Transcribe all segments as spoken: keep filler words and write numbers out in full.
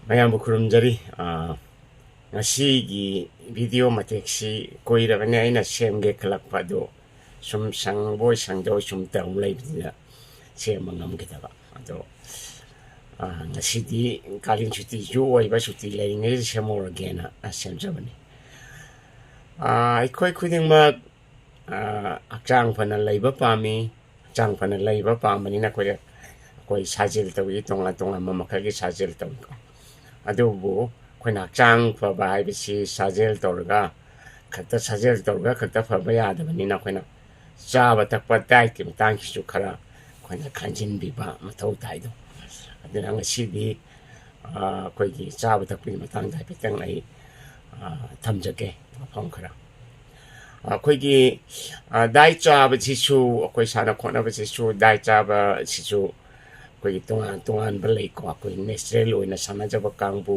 ꯃꯌꯥꯝꯕꯨ ꯈꯨꯔꯨꯝꯖꯔꯤ꯫ ꯑꯥ, ꯉꯁꯤꯒꯤ ꯚꯤꯗꯤꯑꯣ ꯃꯇꯦꯛꯁꯤ ꯀꯨꯏꯔꯕꯅꯦ ꯑꯩꯅ ꯁꯦꯝꯒꯦ ꯈꯜꯂꯛꯄ, ꯑꯗꯣ ꯁꯨꯝ ꯁꯪꯕꯣꯏ ꯁꯪꯗꯕꯣꯏ ꯁꯨꯝ ꯇꯧ ꯂꯩꯕꯅꯤꯅ ꯁꯦꯝꯕ ꯉꯝꯈꯤꯗꯕ꯫ ꯑꯗꯣ, ꯑꯥ, ꯉꯁꯤꯗꯤ ꯀꯥꯂꯦꯟ ꯁꯨꯇꯤꯁꯨ ꯑꯣꯏꯕ, ꯁꯨꯇꯤ ꯂꯩꯔꯤꯉꯩꯗ ꯁꯦꯝꯍꯧꯔꯒꯦꯅ ꯁꯦꯝꯖꯕꯅꯤ꯫ ꯑꯥ, ꯑꯩꯈꯣꯏ ꯈꯨꯗꯤꯡꯃꯛ, ꯑꯥ, ꯍꯛꯆꯥꯡ ꯐꯅ ꯂꯩꯕ ꯄꯥꯝꯃꯤ꯫ ꯍꯛꯆꯥꯡ ꯐꯅ ꯂꯩꯕ ꯄꯥꯝꯕꯅꯤꯅ ꯑꯩꯈꯣꯏ, ꯑꯩꯈꯣꯏ ꯁꯥꯖꯦꯜ ꯇꯧꯏ, ꯇꯣꯉꯥꯟ ꯇꯣꯉꯥꯟꯕ ꯃꯈꯜꯒꯤ ꯁꯥꯖꯦꯜ ꯇꯧꯏꯀꯣ꯫ ꯑꯗꯨꯕꯨ ꯑꯩꯈꯣꯏꯅ ꯍꯛꯆꯥꯡ ꯐꯕ ꯍꯥꯏꯕꯁꯤ ꯁꯥꯖꯦꯜ ꯇꯧꯔꯒ ꯈꯛꯇ, ꯁꯥꯖꯦꯜ ꯇꯧꯔꯒ ꯈꯛꯇ ꯐꯕ ꯌꯥꯗꯕꯅꯤꯅ ꯑꯩꯈꯣꯏꯅ ꯆꯥꯕ ꯊꯛꯄ, ꯗꯥꯏꯠꯀꯤ ꯃꯇꯥꯡꯁꯤꯁꯨ ꯈꯔ ꯑꯩꯈꯣꯏꯅ ꯈꯟꯖꯤꯟꯕꯤꯕ ꯃꯊꯧ ꯇꯥꯏꯗꯣ꯫ ꯑꯗꯨꯅ ꯉꯁꯤꯗꯤ, ꯑꯥ, ꯑꯩꯈꯣꯏꯒꯤ ꯆꯥꯕ ꯊꯛꯄꯒꯤ ꯃꯇꯥꯡꯗ ꯍꯥꯏꯐꯦꯠꯇꯪ ꯑꯩ, ꯑꯥ, ꯊꯝꯖꯒꯦ ꯋꯥꯐꯝ ꯈꯔ꯫ ꯑꯩꯈꯣꯏꯒꯤ, ꯑꯥ, ꯗꯥꯏꯠ ꯆꯥꯕꯁꯤꯁꯨ, ꯑꯩꯈꯣꯏ ꯁꯥꯟꯅ ꯈꯣꯠꯅꯕꯁꯤꯁꯨ, ꯗꯥꯏꯠ ꯆꯥꯕꯁꯤꯁꯨ ꯑꯩꯈꯣꯏꯒꯤ ꯇꯣꯉꯥꯟ ꯇꯣꯉꯥꯟꯕ ꯂꯩꯀꯣ꯫ ꯑꯩꯈꯣꯏ ꯅꯦꯆꯔꯦꯜ ꯑꯣꯏꯅ ꯁꯥꯟꯅꯖꯕ ꯀꯥꯡꯕꯨ,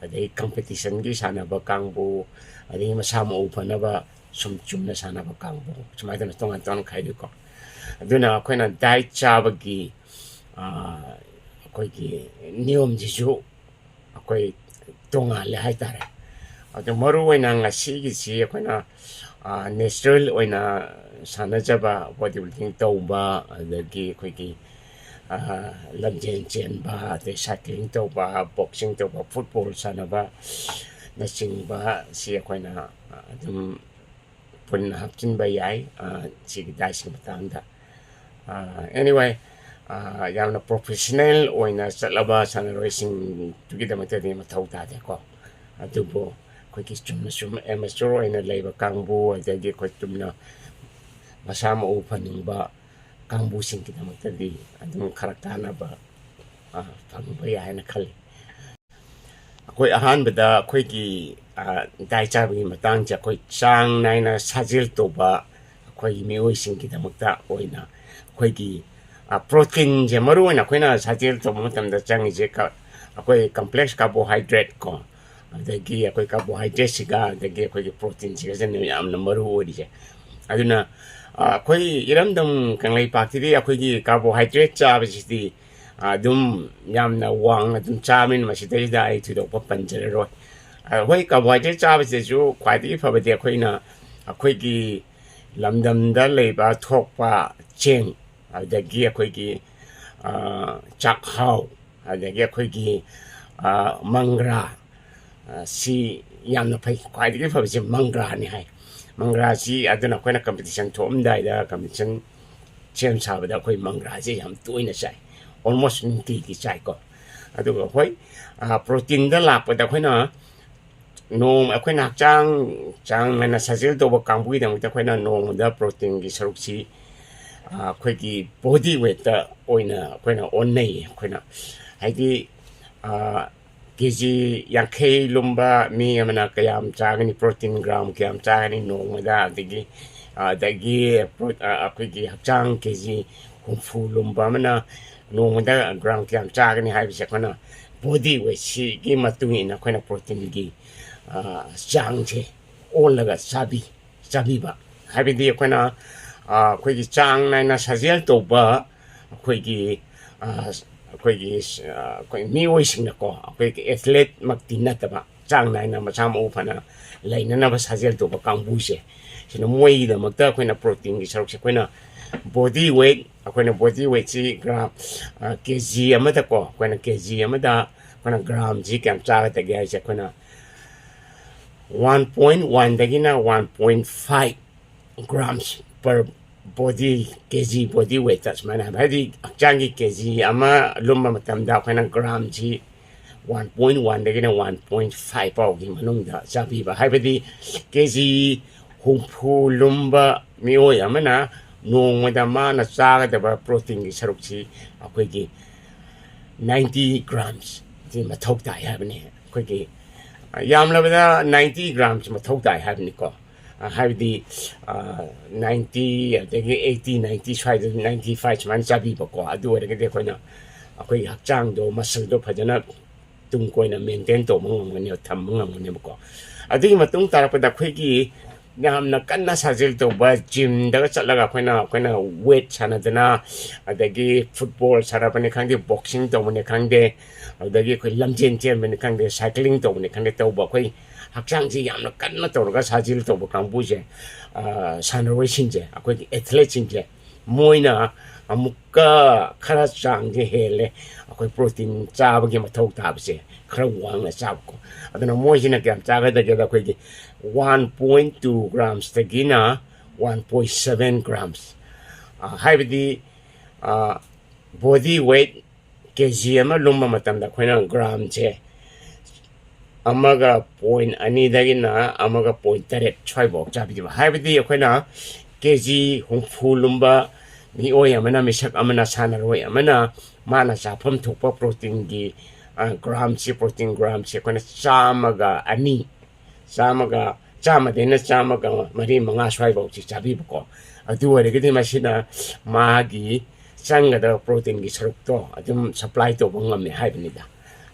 ꯑꯗꯩ ꯀꯝꯄꯤꯇꯤꯁꯟꯒꯤ ꯁꯥꯟꯅꯕ ꯀꯥꯡꯕꯨ, ꯑꯗꯩ ꯃꯁꯥ ꯃꯎ ꯐꯅꯕ ꯁꯨꯝ ꯆꯨꯝꯅ ꯁꯥꯟꯅꯕ ꯀꯥꯡꯕꯨ, ꯁꯨꯃꯥꯏꯅ ꯇꯧꯅ ꯇꯣꯉꯥꯟ ꯇꯣꯉꯥꯟꯅ ꯈꯥꯏꯗꯣꯛꯏꯀꯣ꯫ ꯑꯗꯨꯅ ꯑꯩꯈꯣꯏꯅ ꯗꯥꯏꯠ ꯆꯥꯕꯒꯤ, ꯑꯥ, ꯑꯩꯈꯣꯏꯒꯤ ꯅꯤꯌꯣꯝꯁꯤꯁꯨ ꯑꯩꯈꯣꯏ ꯇꯣꯉꯥꯜꯂꯦ ꯍꯥꯏꯇꯥꯔꯦ꯫ ꯑꯗꯣ ꯃꯔꯨꯑꯣꯏꯅ ꯉꯁꯤꯒꯤꯁꯤ ꯑꯩꯈꯣꯏꯅ, ꯑꯥ, ꯅꯦꯆꯔꯦꯜ ꯑꯣꯏꯅ ꯁꯥꯟꯅꯖꯕ, ꯕꯣꯗꯤ ꯕꯤꯜꯗꯤꯡ ꯇꯧꯕ, ꯑꯗꯒꯤ ꯑꯩꯈꯣꯏꯒꯤ, ꯑꯥ, ꯂꯝꯖꯦꯟ ꯆꯦꯟꯕ, ꯑꯗꯩ ꯁꯥꯏꯀ꯭ꯂꯤꯡ ꯇꯧꯕ, ꯕꯣꯛꯁꯤꯡ ꯇꯧꯕ, ꯐꯨꯠꯕꯣꯜ ꯁꯥꯟꯅꯕꯅꯆꯤꯡꯕ ꯁꯤ ꯑꯩꯈꯣꯏꯅ ꯑꯗꯨꯝ ꯄꯨꯟꯅ ꯍꯥꯞꯆꯤꯟꯕ ꯌꯥꯏ, ꯑꯥ, ꯁꯤꯒꯤ ꯗꯥꯏꯠꯁꯤꯒꯤ ꯃꯇꯥꯡꯗ꯫ ꯑꯥ, anyway, ꯑꯥ, ꯌꯥꯝꯅ ꯄ꯭ꯔꯣꯐꯦꯁꯅꯦꯜ ꯑꯣꯏꯅ ꯆꯠꯂꯕ ꯁꯥꯟꯅꯔꯣꯏꯁꯤꯡꯗꯨꯒꯤꯗꯃꯛꯇꯗꯤ ꯃꯊꯧ ꯇꯥꯗꯦꯀꯣ꯫ ꯑꯗꯨꯕꯨ ꯑꯩꯈꯣꯏꯒꯤ ꯆꯨꯝꯅ ꯁꯨꯝ ꯑꯦꯃꯦꯆꯣꯔ ꯑꯣꯏꯅ ꯂꯩꯕ ꯀꯥꯡꯕꯨ, ꯑꯗꯒꯤ ꯑꯩꯈꯣꯏ ꯆꯨꯝꯅ ꯃꯁꯥ ꯃꯎ ꯐꯅꯤꯡꯕ ꯀꯥꯡꯕꯨꯁꯤꯡꯒꯤꯗꯃꯛꯇꯗꯤ ꯑꯗꯨꯝ ꯈꯔ ꯀꯥꯟꯅꯕ, ꯑꯥ, ꯐꯪꯕ ꯌꯥꯏ ꯍꯥꯏꯅ ꯈꯜꯂꯤ꯫ ꯑꯩꯈꯣꯏ ꯑꯍꯥꯟꯕꯗ ꯑꯩꯈꯣꯏꯒꯤ, ꯑꯥ, ꯗꯥꯏꯠ ꯆꯥꯕꯒꯤ ꯃꯇꯥꯡꯁꯦ ꯑꯩꯈꯣꯏ ꯆꯥꯡ ꯅꯥꯏꯅ ꯁꯥꯖꯦꯜ ꯇꯧꯕ ꯑꯩꯈꯣꯏ ꯃꯤꯑꯣꯏꯁꯤꯡꯒꯤꯗꯃꯛꯇ ꯑꯣꯏꯅ ꯑꯩꯈꯣꯏꯒꯤ, ꯑꯥ, ꯄ꯭ꯔꯣꯇꯤꯟꯁꯦ ꯃꯔꯨꯑꯣꯏꯅ ꯑꯩꯈꯣꯏꯅ ꯁꯥꯖꯦꯜ ꯇꯧꯕ ꯃꯇꯝꯗ ꯆꯪꯉꯤꯁꯦ ꯀ-, ꯑꯩꯈꯣꯏ ꯀꯝꯄ꯭ꯂꯦꯛꯁ ꯀꯥꯔꯕꯣꯍꯥꯏꯗ꯭ꯔꯦꯠ ꯀꯣ, ꯑꯗꯒꯤ ꯑꯩꯈꯣꯏ ꯀꯥꯔꯕꯣꯍꯥꯏꯗ꯭ꯔꯦꯠꯁꯤꯒ ꯑꯗꯒꯤ ꯑꯩꯈꯣꯏꯒꯤ ꯄ꯭ꯔꯣꯇꯤꯟꯁꯤꯒꯁꯤꯅ ꯌꯥꯝꯅ ꯃꯔꯨ ꯑꯣꯏꯔꯤꯁꯦ꯫ ꯑꯗꯨꯅ, ꯑꯥ, ꯑꯩꯈꯣꯏ ꯏꯔꯝꯗꯝ ꯀꯪꯂꯩꯄꯥꯛꯁꯤꯗꯤ ꯑꯩꯈꯣꯏꯒꯤ ꯀꯥꯔꯕꯣꯍꯥꯏꯗ꯭ꯔꯦꯠ ꯆꯥꯕꯁꯤꯗꯤ ꯑꯗꯨꯝ ꯌꯥꯝꯅ ꯋꯥꯡꯅ ꯑꯗꯨꯝ ꯆꯥꯕꯅꯤꯅ ꯃꯁꯤꯗꯩꯗ ꯑꯩ ꯊꯣꯏꯗꯣꯛꯄ ꯄꯟꯖꯔꯔꯣꯏ꯫ ꯑ, ꯍꯣꯏ, carbohydrate ꯆꯥꯕꯁꯤꯗꯁꯨ ꯈ꯭ꯋꯥꯏꯗꯒꯤ ꯐꯕꯗꯤ ꯑꯩꯈꯣꯏꯅ, ꯑꯩꯈꯣꯏꯒꯤ ꯂꯝꯗꯝꯗ ꯂꯩꯕ ꯊꯣꯛꯄ ꯆꯦꯡ, ꯑꯗꯒꯤ ꯑꯩꯈꯣꯏꯒꯤ, ꯑ, ꯆꯥꯛꯍꯥꯎ, ꯑꯗꯒꯤ ꯑꯩꯈꯣꯏꯒꯤ, ꯑ, ꯃꯪꯒ꯭ꯔꯥ, ꯑ, ꯁꯤ ꯌꯥꯝꯅ ꯐꯩ꯫ ꯈ꯭ꯋꯥꯏꯗꯒꯤ ꯐꯕꯁꯦ ꯃꯪꯒ꯭ꯔꯥꯅꯤ ꯍꯥꯏ꯫ ꯃꯪꯒ꯭ꯔꯥꯁꯤ ꯑꯗꯨꯅ ꯑꯩꯈꯣꯏꯅ competition ꯊꯣꯛꯑꯝꯗꯥꯏꯗ, competition ꯁꯦꯝ ꯁꯥꯕꯗ ꯑꯩꯈꯣꯏ ꯃꯪꯒ꯭ꯔꯥꯁꯦ ꯌꯥꯝ ꯇꯣꯏꯅ ꯆꯥꯏ꯫ Almost ꯅꯨꯡꯇꯤꯒꯤ ꯆꯥꯏꯀꯣ꯫ ꯑꯗꯨꯒ ꯍꯣꯏ, ꯑ, proteinꯗ ꯂꯥꯛꯄꯗ ꯑꯩꯈꯣꯏꯅ ꯅꯣꯡ-, ꯑꯩꯈꯣꯏꯅ ꯍꯛꯆꯥꯡ ꯆꯥꯡ ꯅꯥꯏꯅ ꯁꯥꯖꯦꯜ ꯇꯧꯕ ꯀꯥꯡꯕꯨꯒꯤꯗꯃꯛꯇ ꯑꯩꯈꯣꯏꯅ ꯅꯣꯡꯃꯗ proteinꯒꯤ ꯁꯔꯨꯛꯁꯤ, ꯑ, ꯑꯩꯈꯣꯏꯒꯤ body weightꯇ ꯑꯣꯏꯅ ꯑꯩꯈꯣꯏꯅ ꯑꯣꯟꯅꯩꯌꯦ꯫ ꯑꯩꯈꯣꯏꯅ ꯍꯥꯏꯗꯤ, ꯑ, KG ꯌꯥꯡꯈꯩ ꯂꯨꯝꯕ ꯃꯤ ꯑꯃꯅ ꯀꯌꯥꯝ ꯆꯥꯒꯅꯤ, protein gram ꯀꯌꯥꯝ ꯆꯥꯒꯅꯤ ꯅꯣꯡꯃꯗ, ꯑꯗꯒꯤ, ꯑꯗꯒꯤ ꯄ꯭ꯔꯣ-, ꯑ, ꯑꯩꯈꯣꯏꯒꯤ ꯍꯛꯆꯥꯡ KG ꯍꯨꯝꯐꯨ ꯂꯨꯝꯕ ꯑꯃꯅ ꯅꯣꯡꯃꯗ gram ꯀꯌꯥꯝ ꯆꯥꯒꯅꯤ ꯍꯥꯏꯕꯁꯦ ꯑꯩꯈꯣꯏꯅ body weightꯁꯤꯒꯤ ꯃꯇꯨꯡ ꯏꯟꯅ ꯑꯩꯈꯣꯏꯅ proteinꯒꯤ, ꯑ, ꯆꯥꯡꯁꯦ ꯑꯣꯜꯂꯒ ꯆꯥꯕꯤ, ꯆꯥꯕꯤꯕ꯫ ꯍꯥꯏꯕꯗꯤ ꯑꯩꯈꯣꯏꯅ, ꯑ, ꯑꯩꯈꯣꯏꯒꯤ ꯆꯥꯡ ꯅꯥꯏꯅ ꯁꯥꯖꯦꯜ ꯇꯧꯕ ꯑꯩꯈꯣꯏꯒꯤ, ꯑ, ꯑꯩꯈꯣꯏꯒꯤ, ꯑ, ꯑꯩꯈꯣꯏ ꯃꯤꯑꯣꯏꯁꯤꯡꯅꯀꯣ, ꯑꯩꯈꯣꯏꯒꯤ athleteꯃꯛꯇꯤ ꯅꯠꯇꯕ, ꯆꯥꯡ ꯅꯥꯏꯅ ꯃꯁꯥ ꯃꯎ ꯐꯅ ꯂꯩꯅꯅꯕ ꯁꯥꯖꯦꯜ ꯇꯧꯕ ꯀꯥꯡꯕꯨꯁꯦ, ꯁꯤꯅ ꯃꯣꯏꯒꯤꯗꯃꯛꯇ ꯑꯩꯈꯣꯏꯅ proteinꯒꯤ ꯁꯔꯨꯛꯁꯦ ꯑꯩꯈꯣꯏꯅ body weight, ꯑꯩꯈꯣꯏꯅ body weightꯁꯤ gram, ꯑ, KG ꯑꯃꯗꯀꯣ, ꯑꯩꯈꯣꯏꯅ KG ꯑꯃꯗ ꯑꯩꯈꯣꯏꯅ gramꯁꯤ ꯀꯌꯥꯝ ꯆꯥꯒꯗꯒꯦ ꯍꯥꯏꯁꯦ ꯑꯩꯈꯣꯏꯅ one point oneꯗꯒꯤꯅ one point five grams per body, KG body weightꯇ ꯁꯨꯃꯥꯏꯅ ꯍꯥꯏꯕ꯫ ꯍꯥꯏꯗꯤ ꯍꯛꯆꯥꯡꯒꯤ KG ꯑꯃ ꯂꯨꯝꯕ ꯃꯇꯝꯗ ꯑꯩꯈꯣꯏꯅ gramꯁꯤ one point oneꯗꯒꯤꯅ one point five ꯐꯥꯎꯒꯤ ꯃꯅꯨꯡꯗ ꯆꯥꯕꯤꯕ꯫ ꯍꯥꯏꯕꯗꯤ KG ꯍꯨꯝꯐꯨ ꯂꯨꯝꯕ ꯃꯤꯑꯣꯏ ꯑꯃꯅ ꯅꯣꯡꯃꯗ ꯃꯥꯅ ꯆꯥꯒꯗꯕ proteinꯒꯤ ꯁꯔꯨꯛꯁꯤ ꯑꯩꯈꯣꯏꯒꯤ ninety gramsꯁꯤ ꯃꯊꯧ ꯇꯥꯏ ꯍꯥꯏꯕꯅꯤ꯫ ꯑꯩꯈꯣꯏꯒꯤ, ꯑ, ꯌꯥꯝꯂꯕꯗ ninety grams ꯃꯊꯧ ꯇꯥꯏ ꯍꯥꯏꯕꯅꯤꯀꯣ꯫ ꯑ, ꯍꯥꯏꯕꯗꯤ, ꯑ, ninety, ꯑꯗꯒꯤ eighty, ninety ꯁ꯭ꯋꯥꯏꯗ, ninety five ꯁꯨꯃꯥꯏꯅ ꯆꯥꯕꯤꯕꯀꯣ꯫ ꯑꯗꯨ ꯑꯣꯏꯔꯒꯗꯤ ꯑꯩꯈꯣꯏꯅ, ꯑꯩꯈꯣꯏꯒꯤ ꯍꯛꯆꯥꯡꯗꯣ, muscleꯗꯣ ꯐꯖꯅ ꯇꯨꯡ ꯀꯣꯏꯅ maintain ꯇꯧꯕ ꯉꯝꯒꯅꯦꯕ, ꯊꯝꯕ ꯉꯝꯒꯅꯦꯕꯀꯣ꯫ ꯑꯗꯨꯒꯤ ꯃꯇꯨꯡ ꯇꯥꯔꯛꯄꯗ ꯑꯩꯈꯣꯏꯒꯤ ꯌꯥꯝꯅ ꯀꯟꯅ ꯁꯥꯖꯦꯜ ꯇꯧꯕ, ꯖꯤꯝꯗꯒ ꯆꯠꯂꯒ ꯑꯩꯈꯣꯏꯅ ꯑꯩꯈꯣꯏꯅ ꯋꯦꯠ ꯁꯥꯟꯅꯗꯅ, ꯑꯗꯒꯤ ꯐꯨꯠꯕꯣꯜ ꯁꯥꯟꯅꯕꯅꯤ ꯈꯪꯗꯦ, ꯕꯣꯛꯁꯤꯡ ꯇꯧꯕꯅꯤ ꯈꯪꯗꯦ, ꯑꯗꯒꯤ ꯑꯩꯈꯣꯏ ꯂꯝꯖꯦꯟ ꯆꯦꯟꯕꯅꯤ ꯈꯪꯗꯦ, ꯁꯥꯏꯀ꯭ꯂꯤꯡ ꯇꯧꯕꯅꯤ ꯈꯪꯗꯦ, ꯇꯧꯕ ꯑꯩꯈꯣꯏ ꯍꯛꯆꯥꯡꯁꯤ ꯌꯥꯝꯅ ꯀꯟꯅ ꯇꯧꯔꯒ ꯁꯥꯖꯦꯜ ꯇꯧꯕ ꯀꯥꯡꯕꯨꯁꯦ, ꯁꯥꯟꯅꯔꯣꯏꯁꯤꯡꯁꯦ, ꯑꯩꯈꯣꯏꯒꯤ ꯑꯦꯊꯂꯦꯠꯁꯤꯡꯁꯦ, ꯃꯣꯏꯅ ꯑꯃꯨꯛꯀ ꯈꯔ ꯆꯥꯡꯁꯦ ꯍꯦꯜꯂꯦ ꯑꯩꯈꯣꯏ ꯄ꯭ꯔꯣꯇꯤꯟ ꯆꯥꯕꯒꯤ ꯃꯊꯧ ꯇꯥꯕꯁꯦ, ꯈꯔ ꯋꯥꯡꯅ ꯆꯥꯕꯀꯣ꯫ ꯑꯗꯨꯅ ꯃꯣꯏꯁꯤꯅ ꯀꯌꯥꯝ ꯆꯥꯒꯗꯒꯦꯗ, ꯑꯩꯈꯣꯏꯒꯤ ꯋꯥꯟ ꯄꯣꯏꯟ ꯇꯨ ꯒ꯭ꯔꯥꯝꯁꯇꯒꯤꯅ ꯋꯥꯟ ꯄꯣꯏꯟ ꯁꯕꯦꯟ ꯒ꯭ꯔꯥꯝꯁ, ꯍꯥꯏꯕꯗꯤ ꯕꯣꯗꯤ ꯋꯦꯠ ꯀꯦ ꯖꯤ ꯑꯃ ꯂꯨꯝꯕ ꯃꯇꯝꯗ ꯑꯩꯈꯣꯏꯅ ꯒ꯭ꯔꯥꯝꯁꯦ ꯑꯃꯒ ꯄꯣꯏꯟ ꯑꯅꯤꯗꯒꯤꯅ ꯑꯃꯒ ꯄꯣꯏꯟ ꯇꯔꯦꯠ ꯁ꯭ꯋꯥꯏꯐꯥꯎ ꯆꯥꯕꯤꯕ꯫ ꯍꯥꯏꯕꯗꯤ ꯑꯩꯈꯣꯏꯅ ꯀꯦ ꯖꯤ ꯍꯨꯝꯐꯨ ꯂꯨꯝꯕ ꯃꯤꯑꯣꯏ ꯑꯃꯅ, ꯃꯤꯁꯛ ꯑꯃꯅ, ꯁꯥꯟꯅꯔꯣꯏ ꯑꯃꯅ ꯃꯥꯅ ꯆꯥꯐꯝ ꯊꯣꯛꯄ ꯄ꯭ꯔꯣꯇꯤꯟꯒꯤ ꯒ꯭ꯔꯥꯝꯁꯤ, ꯄ꯭ꯔꯣꯇꯤꯟ ꯒ꯭ꯔꯥꯝꯁꯤ ꯑꯩꯈꯣꯏꯅ ꯆꯥꯝꯃꯒ ꯑꯅꯤ, ꯆꯥꯝꯃꯒ, ꯆꯥꯝꯃꯗꯩꯅ ꯆꯥꯝꯃꯒ ꯃꯔꯤ ꯃꯉꯥ ꯁ꯭ꯋꯥꯏꯐꯥꯎꯁꯤ ꯆꯥꯕꯤꯕꯀꯣ꯫ ꯑꯗꯨ ꯑꯣꯏꯔꯒꯗꯤ ꯃꯁꯤꯅ ꯃꯥꯒꯤ ꯆꯪꯒꯗꯕ ꯄ꯭ꯔꯣꯇꯤꯟꯒꯤ ꯁꯔꯨꯛꯇꯣ ꯑꯗꯨꯝ ꯁꯄ꯭ꯂꯥꯏ ꯇꯧꯕ ꯉꯝꯃꯦ ꯍꯥꯏꯕꯅꯤꯗ꯫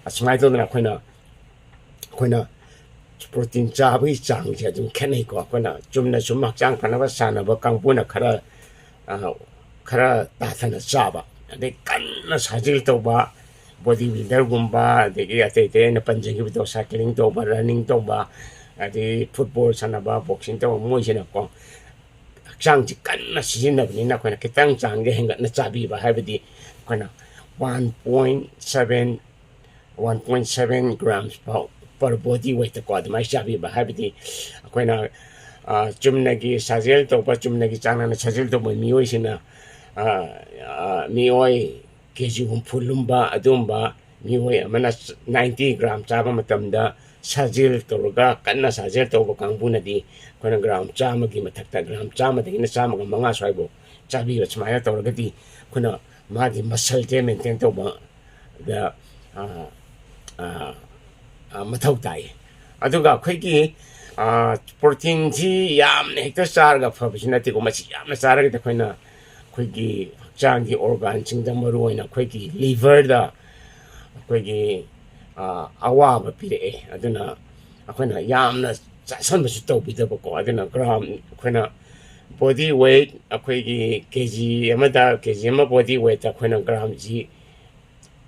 ꯑꯁꯨꯃꯥꯏꯅ ꯇꯧꯗꯅ ꯑꯩꯈꯣꯏꯅ ꯑꯩꯈꯣꯏꯅ ꯄ꯭ꯔꯣꯇꯤꯟ ꯆꯥꯕꯒꯤ ꯆꯥꯡꯁꯦ ꯑꯗꯨꯝ ꯈꯦꯠꯅꯩꯀꯣ꯫ ꯑꯩꯈꯣꯏꯅ ꯆꯨꯝꯅ ꯁꯨꯝ ꯍꯛꯆꯥꯡ ꯐꯅꯕ ꯁꯥꯟꯅꯕ ꯀꯥꯡꯕꯨꯅ ꯈꯔ, ꯑ, ꯈꯔ ꯇꯥꯊꯅ ꯆꯥꯕ, ꯑꯗꯩ ꯀꯟꯅ ꯁꯥꯖꯦꯜ ꯇꯧꯕ, ꯕꯣꯗꯤ ꯕꯤꯜꯗꯔꯒꯨꯝꯕ, ꯑꯗꯒꯤ ꯑꯇꯩ ꯑꯇꯩ ꯑꯩꯅ ꯄꯟꯖꯈꯤꯕꯗꯣ, ꯁꯥꯏꯀ꯭ꯂꯤꯡ ꯇꯧꯕ, ꯔꯟꯅꯤꯡ ꯇꯧꯕ, ꯑꯗꯩ ꯐꯨꯠꯕꯣꯜ ꯁꯥꯟꯅꯕ, ꯕꯣꯛꯁꯤꯡ ꯇꯧꯕ, ꯃꯣꯏꯁꯤꯅꯀꯣ ꯍꯛꯆꯥꯡꯁꯤ ꯀꯟꯅ ꯁꯤꯖꯤꯟꯅꯕꯅꯤꯅ ꯑꯩꯈꯣꯏꯅ ꯈꯤꯇꯪ ꯆꯥꯡꯁꯦ ꯍꯦꯟꯒꯠꯅ ꯆꯥꯕꯤꯕ, ꯍꯥꯏꯕꯗꯤ ꯑꯩꯈꯣꯏꯅ one point seven, one point seven grams ꯐꯥꯎ ꯄꯔ ꯕꯣꯗꯤ ꯋꯦꯠꯇꯀꯣ ꯑꯗꯨꯃꯥꯏꯅ ꯆꯥꯕꯤꯕ꯫ ꯍꯥꯏꯕꯗꯤ ꯑꯩꯈꯣꯏꯅ, ꯑ, ꯆꯨꯝꯅꯒꯤ ꯁꯥꯖꯦꯜ ꯇꯧꯕ, ꯆꯨꯝꯅꯒꯤ ꯆꯥꯡ ꯅꯥꯏꯅ ꯁꯥꯖꯦꯜ ꯇꯧꯕ ꯃꯤꯑꯣꯏꯁꯤꯅ, ꯑ, ꯑ, ꯃꯤꯑꯣꯏ ꯀꯦ ꯖꯤ ꯍꯨꯝꯐꯨ ꯂꯨꯝꯕ ꯑꯗꯨꯒꯨꯝꯕ ꯃꯤꯑꯣꯏ ꯑꯃꯅ ꯅꯥꯏꯟꯇꯤ ꯒ꯭ꯔꯥꯝ ꯆꯥꯕ ꯃꯇꯝꯗ, ꯁꯥꯖꯦꯜ ꯇꯧꯔꯒ, ꯀꯟꯅ ꯁꯥꯖꯦꯜ ꯇꯧꯕ ꯀꯥꯡꯕꯨꯅꯗꯤ ꯑꯩꯈꯣꯏꯅ ꯒ꯭ꯔꯥꯝ ꯆꯥꯝꯃꯒꯤ ꯃꯊꯛꯇ, ꯒ꯭ꯔꯥꯝ ꯆꯥꯝꯃꯗꯒꯤꯅ ꯆꯥꯝꯃꯒ ꯃꯉꯥ ꯁ꯭ꯋꯥꯏꯐꯥꯎ ꯆꯥꯕꯤꯕ꯫ ꯁꯨꯃꯥꯏꯅ ꯇꯧꯔꯒꯗꯤ ꯑꯩꯈꯣꯏꯅ ꯃꯥꯒꯤ ꯃꯁꯜꯁꯦ ꯃꯦꯟꯇꯦꯟ ꯇꯧꯕꯗ, ꯑ, ꯑ, ꯑ, ꯃꯊꯧ ꯇꯥꯏ꯫ ꯑꯗꯨꯒ ꯑꯩꯈꯣꯏꯒꯤ, ꯑ, ꯄ꯭ꯔꯣꯇꯤꯟꯁꯤ ꯌꯥꯝꯅ ꯍꯦꯛꯇ ꯆꯥꯔꯒ ꯐꯕꯁꯤ ꯅꯠꯇꯦꯀꯣ꯫ ꯃꯁꯤ ꯌꯥꯝꯅ ꯆꯥꯔꯒꯗꯤ ꯑꯩꯈꯣꯏꯅ, ꯑꯩꯈꯣꯏꯒꯤ ꯍꯛꯆꯥꯡꯒꯤ ꯑꯣꯔꯒꯥꯟꯁꯤꯡꯗ, ꯃꯔꯨꯑꯣꯏꯅ ꯑꯩꯈꯣꯏꯒꯤ ꯂꯤꯚꯔꯗ ꯑꯩꯈꯣꯏꯒꯤ, ꯑ, ꯑꯋꯥꯕ ꯄꯤꯔꯛꯑꯦ꯫ ꯑꯗꯨꯅ ꯑꯩꯈꯣꯏꯅ ꯌꯥꯝꯅ ꯆꯥꯁꯟꯕꯁꯨ ꯇꯧꯕꯤꯗꯕꯀꯣ꯫ ꯑꯗꯨꯅ ꯒ꯭ꯔꯥꯝ ꯑꯩꯈꯣꯏꯅ ꯕꯣꯗꯤ ꯋꯦꯠ ꯑꯩꯈꯣꯏꯒꯤ ꯀꯦ ꯖꯤ ꯑꯃꯗ, ꯀꯦ ꯖꯤ ꯑꯃ ꯕꯣꯗꯤ ꯋꯦꯠꯇ ꯑꯩꯈꯣꯏꯅ ꯒ꯭ꯔꯥꯝꯁꯤ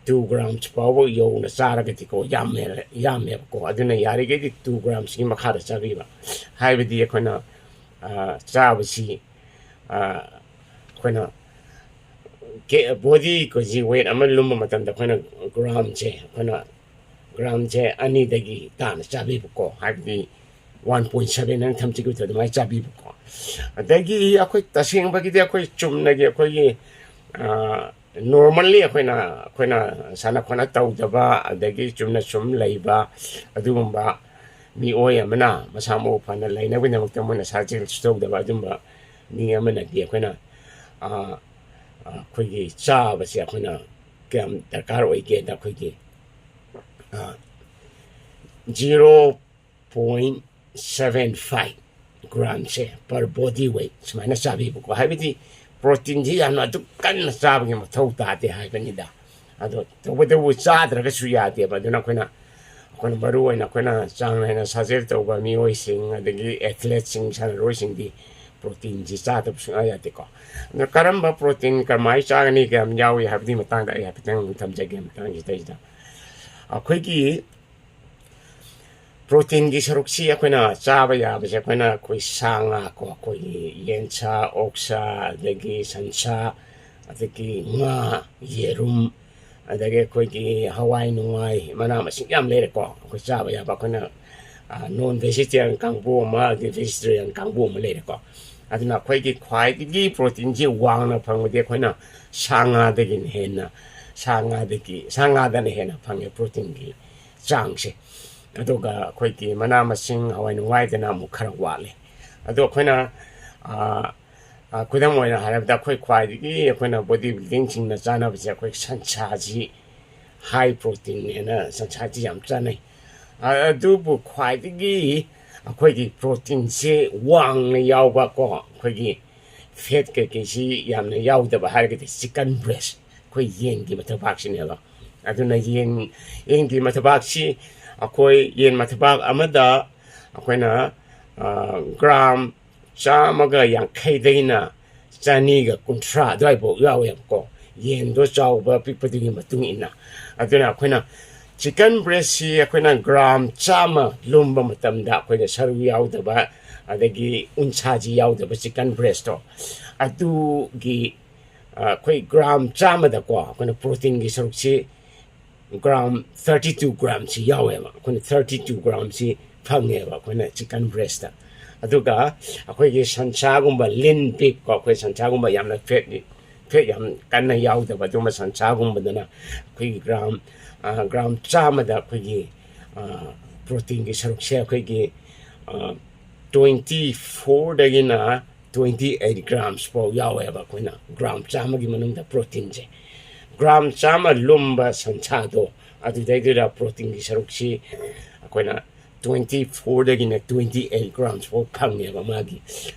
ꯇꯨ ꯒ꯭ꯔꯥꯝꯁ ꯐꯥꯎꯕ ꯌꯧꯅ ꯆꯥꯔꯒꯗꯤꯀꯣ, ꯌꯥꯝꯃꯦ, ꯌꯥꯝꯃꯦꯕꯀꯣ꯫ ꯑꯗꯨꯅ ꯌꯥꯔꯤꯈꯩꯗꯤ ꯇꯨ ꯒ꯭ꯔꯥꯝꯁꯀꯤ ꯃꯈꯥꯗ ꯆꯥꯕꯤꯕ꯫ ꯍꯥꯏꯕꯗꯤ ꯑꯩꯈꯣꯏꯅ, ꯑ, ꯆꯥꯕꯁꯤ, ꯑ, ꯑꯩꯈꯣꯏꯅ ꯀꯦ-, ꯕꯣꯗꯤ ꯀꯦ ꯖꯤ ꯋꯦꯠ ꯑꯃ ꯂꯨꯝꯕ ꯃꯇꯝꯗ ꯑꯩꯈꯣꯏꯅ ꯒ꯭ꯔꯥꯝꯁꯦ, ꯑꯩꯈꯣꯏꯅ ꯒ꯭ꯔꯥꯝꯁꯦ ꯑꯅꯤꯗꯒꯤ ꯇꯥꯅ ꯆꯥꯕꯤꯕꯀꯣ꯫ ꯍꯥꯏꯕꯗꯤ ꯋꯥꯟ ꯄꯣꯏꯟ ꯁꯚꯦꯟ ꯍꯥꯏꯅ ꯊꯝꯖꯈꯤꯕꯗꯣ ꯑꯗꯨꯃꯥꯏꯅ ꯆꯥꯕꯤꯕꯀꯣ꯫ ꯑꯗꯒꯤ ꯑꯩꯈꯣꯏ ꯇꯁꯦꯡꯕꯒꯤꯗꯤ ꯑꯩꯈꯣꯏ ꯆꯨꯝꯅꯒꯤ ꯑꯩꯈꯣꯏꯒꯤ, ꯑ, normally ꯑꯩꯈꯣꯏꯅ, ꯑꯩꯈꯣꯏꯅ ꯁꯥꯟꯅ ꯈꯣꯠꯅ ꯇꯧꯗꯕ, ꯑꯗꯒꯤ ꯆꯨꯝꯅ ꯁꯨꯝ ꯂꯩꯕ, ꯑꯗꯨꯒꯨꯝꯕ ꯃꯤꯑꯣꯏ ꯑꯃꯅ ꯃꯁꯥ ꯃꯎ ꯐꯅ ꯂꯩꯅꯕꯒꯤꯗꯃꯛꯇ ꯃꯣꯏꯅ ꯁꯥꯖꯦꯜꯁꯨ ꯇꯧꯗꯕ ꯑꯗꯨꯝꯕ ꯃꯤ ꯑꯃꯅꯗꯤ ꯑꯩꯈꯣꯏꯅ, ꯑ, ꯑ, ꯑꯩꯈꯣꯏꯒꯤ ꯆꯥꯕꯁꯦ ꯑꯩꯈꯣꯏꯅ ꯀꯌꯥꯝ ꯗꯔꯀꯥꯔ ꯑꯣꯏꯒꯦꯗ, ꯑꯩꯈꯣꯏꯒꯤ, ꯑ, ꯖꯤꯔꯣ ꯄꯣꯏꯟ ꯁꯚꯦꯟ ꯐꯥꯏꯚ ꯒ꯭ꯔꯥꯝꯁꯦ per body weight ꯁꯨꯃꯥꯏꯅ ꯆꯥꯕꯤꯕꯀꯣ꯫ ꯍꯥꯏꯕꯗꯤ ꯄ꯭ꯔꯣꯇꯤꯟꯁꯤ ꯌꯥꯝꯅ ꯑꯗꯨꯛ ꯀꯟꯅ ꯆꯥꯕꯒꯤ ꯃꯊꯧ ꯇꯥꯗꯦ ꯍꯥꯏꯕꯅꯤꯗ꯫ ꯑꯗꯣ ꯇꯧꯕꯇꯕꯨ ꯆꯥꯗ꯭ꯔꯒꯁꯨ ꯌꯥꯗꯦꯕ꯫ ꯑꯗꯨꯅ ꯑꯩꯈꯣꯏꯅ, ꯑꯩꯈꯣꯏꯅ ꯃꯔꯨ ꯑꯣꯏꯅ ꯑꯩꯈꯣꯏꯅ ꯆꯥꯡ ꯅꯥꯏꯅ ꯁꯥꯖꯦꯜ ꯇꯧꯕ ꯃꯤꯑꯣꯏꯁꯤꯡ, ꯑꯗꯒꯤ ꯑꯦꯊꯂꯦꯠꯁꯤꯡ, ꯁꯥꯟꯅꯔꯣꯏꯁꯤꯡꯗꯤ ꯄ꯭ꯔꯣꯇꯤꯟꯁꯤ ꯆꯥꯗꯕ ꯁꯨꯡꯌꯥ ꯌꯥꯗꯦꯀꯣ꯫ ꯑꯗꯣ ꯀꯔꯝꯕ ꯄ꯭ꯔꯣꯇꯤꯟ ꯀꯔꯝꯍꯥꯏꯅ ꯆꯥꯒꯅꯤ, ꯀꯌꯥꯝ ꯌꯥꯎꯏ ꯍꯥꯏꯕꯗꯨꯒꯤ ꯃꯇꯥꯡꯗ ꯑꯩ ꯍꯥꯏꯐꯦꯠꯇꯪ ꯊꯝꯖꯒꯦ ꯃꯇꯥꯡꯁꯤꯗꯩꯁꯤꯗ꯫ ꯑꯩꯈꯣꯏꯒꯤ ꯄ꯭ꯔꯣꯇꯤꯟꯒꯤ ꯁꯔꯨꯛꯁꯤ ꯑꯩꯈꯣꯏꯅ ꯆꯥꯕ ꯌꯥꯕꯁꯦ, ꯑꯩꯈꯣꯏꯅ ꯑꯩꯈꯣꯏ ꯁꯥ ꯉꯥ ꯀꯣ, ꯑꯩꯈꯣꯏꯒꯤ ꯌꯦꯟꯁꯥ, ꯑꯣꯛꯁꯥ, ꯑꯗꯒꯤ ꯁꯟꯁꯥ, ꯑꯗꯒꯤ ꯉꯥ, ꯌꯦꯔꯨꯝ, ꯑꯗꯒꯤ ꯑꯩꯈꯣꯏꯒꯤ ꯍꯋꯥꯏ ꯅꯨꯡꯋꯥꯏ, ꯃꯅꯥ ꯃꯁꯤꯡ ꯌꯥꯝ ꯂꯩꯔꯦꯀꯣ꯫ ꯑꯩꯈꯣꯏ ꯆꯥꯕ ꯌꯥꯕ, ꯑꯩꯈꯣꯏꯅ, ꯑ, non vegetarian ꯀꯥꯡꯕꯨ ꯑꯃ, ꯑꯗꯒꯤ vegetarian ꯀꯥꯡꯕꯨ ꯑꯃ ꯂꯩꯔꯦꯀꯣ꯫ ꯑꯗꯨꯅ ꯑꯩꯈꯣꯏꯒꯤ ꯈ꯭ꯋꯥꯏꯗꯒꯤ ꯄ꯭ꯔꯣꯇꯤꯟꯁꯤ ꯋꯥꯡꯅ ꯐꯪꯕꯗꯤ ꯑꯩꯈꯣꯏꯅ ꯁꯥ ꯉꯥꯗꯒꯤꯅ ꯍꯦꯟꯅ, ꯁꯥ ꯉꯥꯗꯒꯤ, ꯁꯥ ꯉꯥꯗꯅ ꯍꯦꯟꯅ ꯐꯪꯉꯦ ꯄ꯭ꯔꯣꯇꯤꯟꯒꯤ ꯆꯥꯡꯁꯦ꯫ ꯑꯗꯨꯒ ꯑꯩꯈꯣꯏꯒꯤ ꯃꯅꯥ ꯃꯁꯤꯡ, ꯍꯋꯥꯏ ꯅꯨꯡꯋꯥꯏꯗꯅ ꯑꯃꯨꯛ ꯈꯔ ꯋꯥꯠꯂꯦ꯫ ꯑꯗꯣ ꯑꯩꯈꯣꯏꯅ, ꯑ, ꯑ, ꯈꯨꯗꯝ ꯑꯣꯏꯅ ꯍꯥꯏꯔꯕꯗ, ꯑꯩꯈꯣꯏ ꯈ꯭ꯋꯥꯏꯗꯒꯤ ꯑꯩꯈꯣꯏꯅ body buildingꯁꯤꯡꯅ ꯆꯥꯅꯕꯁꯦ ꯑꯩꯈꯣꯏ ꯁꯟꯁꯥꯁꯤ high protein ꯍꯥꯏꯅ ꯁꯟꯁꯥꯁꯤ ꯌꯥꯝ ꯆꯥꯅꯩ꯫ ꯑ-, ꯑꯗꯨꯕꯨ ꯈ꯭ꯋꯥꯏꯗꯒꯤ ꯑꯩꯈꯣꯏꯒꯤ ꯄ꯭ꯔꯣꯇꯤꯟꯁꯦ ꯋꯥꯡꯅ ꯌꯥꯎꯕ ꯀꯣ, ꯑꯩꯈꯣꯏꯒꯤ fat ꯀꯩꯀꯩꯁꯤ ꯌꯥꯝꯅ ꯌꯥꯎꯗꯕ ꯍꯥꯏꯔꯒꯗꯤ chicken breast, ꯑꯩꯈꯣꯏ ꯌꯦꯟꯒꯤ ꯃꯊꯕꯥꯛꯁꯤꯅꯦꯕ꯫ ꯑꯗꯨꯅ ꯌꯦꯟ, ꯌꯦꯟꯒꯤ ꯃꯊꯕꯥꯛꯁꯤ ꯑꯩꯈꯣꯏ ꯌꯦꯟ ꯃꯊꯕꯥꯛ ꯑꯃꯗ ꯑꯩꯈꯣꯏꯅ ꯒ꯭ꯔꯥꯝ ꯆꯥꯝꯃꯒ ꯌꯥꯡꯈꯩꯗꯒꯤꯅ ꯆꯅꯤꯒ ꯀꯨꯟꯊ꯭ꯔꯥ ꯑꯗꯨꯋꯥꯏꯐꯥꯎ ꯌꯥꯎꯋꯦꯕꯀꯣ, ꯌꯦꯟꯗꯣ ꯆꯥꯎꯕ ꯄꯤꯛꯄꯗꯨꯒꯤ ꯃꯇꯨꯡ ꯏꯟꯅ꯫ ꯑꯗꯨꯅ ꯑꯩꯈꯣꯏꯅ ꯆꯤꯀꯟ ꯕ꯭ꯔꯦꯁꯁꯤ ꯑꯩꯈꯣꯏꯅ ꯒ꯭ꯔꯥꯝ ꯆꯥꯝꯃ ꯂꯨꯝꯕ ꯃꯇꯝꯗ ꯑꯩꯈꯣꯏꯅ ꯁꯔꯨ ꯌꯥꯎꯗꯕ, ꯑꯗꯒꯤ ꯎꯟꯁꯥꯁꯤ ꯌꯥꯎꯗꯕ ꯆꯤꯀꯟ ꯕ꯭ꯔꯦꯁꯇꯣ, ꯑꯗꯨꯒꯤ ꯑꯩꯈꯣꯏ ꯒ꯭ꯔꯥꯝ ꯆꯥꯝꯃꯗꯀꯣ ꯑꯩꯈꯣꯏꯅ ꯄ꯭ꯔꯣꯇꯤꯟꯒꯤ ꯁꯔꯨꯛꯁꯤ ꯒ꯭ꯔꯥꯝ ꯊꯥꯔꯇꯤ ꯇꯨ ꯒ꯭ꯔꯥꯝꯁꯤ ꯌꯥꯎꯋꯦꯕ꯫ ꯑꯩꯈꯣꯏꯅ ꯊꯥꯔꯇꯤ ꯇꯨ ꯒ꯭ꯔꯥꯝꯁꯤ ꯐꯪꯉꯦꯕ ꯑꯩꯈꯣꯏꯅ ꯆꯤꯀꯟ ꯕ꯭ꯔꯦꯁꯇ꯫ ꯑꯗꯨꯒ ꯑꯩꯈꯣꯏꯒꯤ ꯁꯟꯁꯥꯒꯨꯝꯕ ꯂꯤꯟ ꯄꯤꯛꯀꯣ, ꯑꯩꯈꯣꯏ ꯁꯟꯁꯥꯒꯨꯝꯕ ꯌꯥꯝꯅ ꯐꯦꯠ, ꯐꯦꯠ ꯌꯥꯝ ꯀꯟꯅ ꯌꯥꯎꯗꯕ ꯑꯗꯨꯒꯨꯝꯕ ꯁꯟꯁꯥꯒꯨꯝꯕꯗꯅ ꯑꯩꯈꯣꯏꯒꯤ ꯒ꯭ꯔꯥꯝ ꯒ꯭ꯔꯥꯝ ꯆꯥꯝꯃꯗ ꯑꯩꯈꯣꯏꯒꯤ ꯄ꯭ꯔꯣꯇꯤꯟꯒꯤ ꯁꯔꯨꯛꯁꯦ ꯑꯩꯈꯣꯏꯒꯤ ꯇ꯭ꯋꯦꯟꯇꯤ ꯐꯣꯔꯗꯒꯤꯅ ꯇ꯭ꯋꯦꯟꯇꯤ ꯑꯩꯠ ꯒ꯭ꯔꯥꯝꯁ ꯐꯥꯎ ꯌꯥꯎꯋꯦꯕ꯫ ꯑꯩꯈꯣꯏꯅ ꯒ꯭ꯔꯥꯝ ꯆꯥꯝꯃꯒꯤ ꯃꯅꯨꯡꯗ ꯄ꯭ꯔꯣꯇꯤꯟꯁꯦ, ꯒ꯭ꯔꯥꯝ ꯆꯥꯝꯃ ꯂꯨꯝꯕ ꯁꯟꯁꯥꯗꯣ ꯑꯗꯨꯗꯩꯗꯨꯗ ꯄ꯭ꯔꯣꯇꯤꯟꯒꯤ ꯁꯔꯨꯛꯁꯤ ꯑꯩꯈꯣꯏꯅ ꯇ꯭ꯋꯦꯟꯇꯤ ꯐꯣꯔꯗꯒꯤꯅ ꯇ꯭ꯋꯦꯟꯇꯤ ꯑꯩꯠ ꯒ꯭ꯔꯥꯝꯁ ꯐꯥꯎ ꯐꯪꯉꯦꯕ ꯃꯥꯒꯤ,